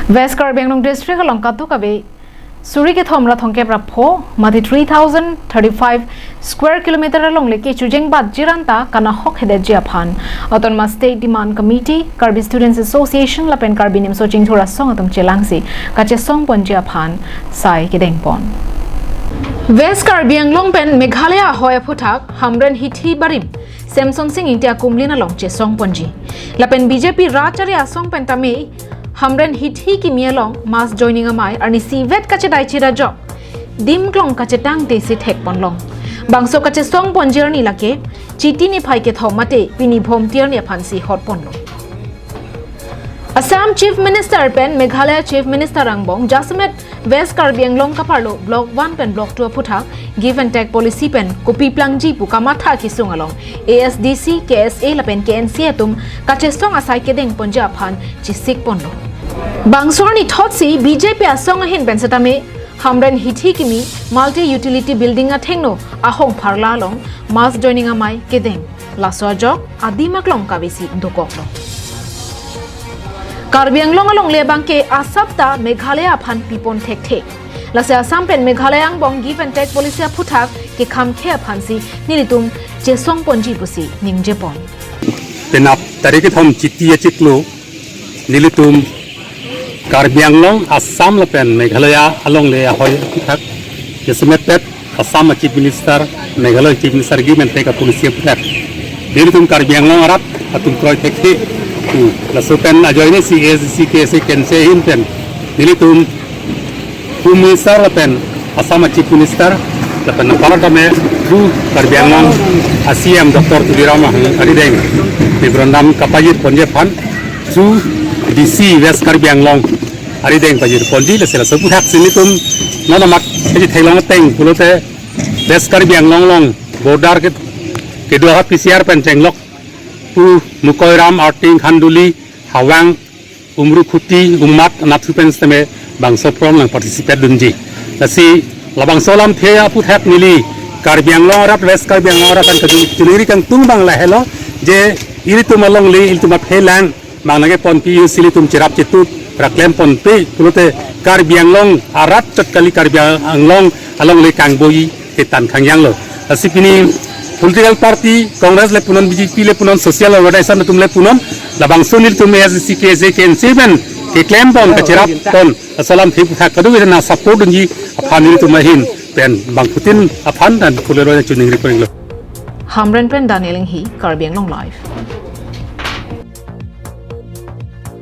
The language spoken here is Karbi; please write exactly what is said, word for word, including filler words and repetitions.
West Karbi Anglong District along kadokave suri kethom ra thomkep ra pho, mate three thousand thirty-five square kilometer alongle kechojengbadji ran ta kanahokthedetji aphan Autonomous State Demand Committee, Karbi Students Association lapen Karbi Nimso Chingthur Asong atum chelangsi kachesongponji aphan sai kedengpon. West Karbi Anglong pen Meghalaya ahoi aphuthak Hamren hithi barim Semson Sing Ingti akumlin along chesongponji. Lapen B J P Rat Chari Asong pen tame Hamren hithi kimi along mass joining amei arnisi vet kachedai chedajok dim klong kachetangtesi thekponlong. Bangso kachesongponji arni lake Chiti niphai kethom mate pini Bhomti arni aphansi hotponlo. Assam Chief Minister pen Meghalaya Chief Minister angbong jasemet West Karbi Anglong kaparlo Block one pen Block two aphuthak give and take policy pen kopi plangji pu kamatha kesung along A S D C, K S A lapen K N C atum kachesong asai kedengponji aphan chesikponlo. Bangso arni thotsi B J P asong ahin pen setame Hamren hithi kimi multi utility building athengno ahong pharla along mass joining amei kedeng. Laso ajok adim aklong kavesi dokoklo. Karbi Anglong alongle abangke asap ta Meghalaya aphan pipon thekthe. Lasi Assam pen Meghalaya angbong give and take policy aphuthak kekhamkhe aphansi nelitum chesongponji pusi ningjepon. Penap tarik kethom Chiti achiklo nelitum Karbi Anglong, Assam lapen Meghalaya alongle ahoi aphuthak jasemet vet Assam a Chief Minister, Meghalaya Chief Minister give and take a policy aphuthak nelitum Karbi Anglong arat atum kroi thekthe. Hmm. Laso pen ajoinesi A S D C, K S A, K N C ahin pen nelitum Home Minister lapen Assam a Chief Minister lapen apar tame thu Karbi Anglong a C M Doctor Tuliram Ronghang arideng memorandum kapajirponji aphan thu D C West Karbi Anglong arideng pajirponji. Lasi laso aphuthaksi nelitum non amat kachetheklong ateng pulote West Karbi Anglong along border ke kedo ahut P C R pen chenglok pu Mukoiram, Arting, Khanduli, Hawang, Umrukhuti, Ummat, anat thu pen setame bangso program nang participate dunji. Lasi labangso alamthe aphuthak neli Karbi Anglong arat, West Karbi Anglong arat an kachoningri kangtung abang lahelo je ilitum alongle ilitum aphelang bang nangkeponpi, ilitum cherap chetup ra klemponpe pulote Karbi Anglong arat chot kali, Karbi Anglong alongle kangboji ketan khangjanglo. Lasi pini political party Congress le punon, B J P le punon, social organization atum le punon, labangso nelitum A S D C, K S A, K N C pen keklempon, kacherapton, laso alamthe aphuthak kadokave nang support dunji aphan nelitum ahin pen bangphutin aphan dan pulero choningri ponlo. Hamren pen Daniel Inghi, Karbi Anglong Live.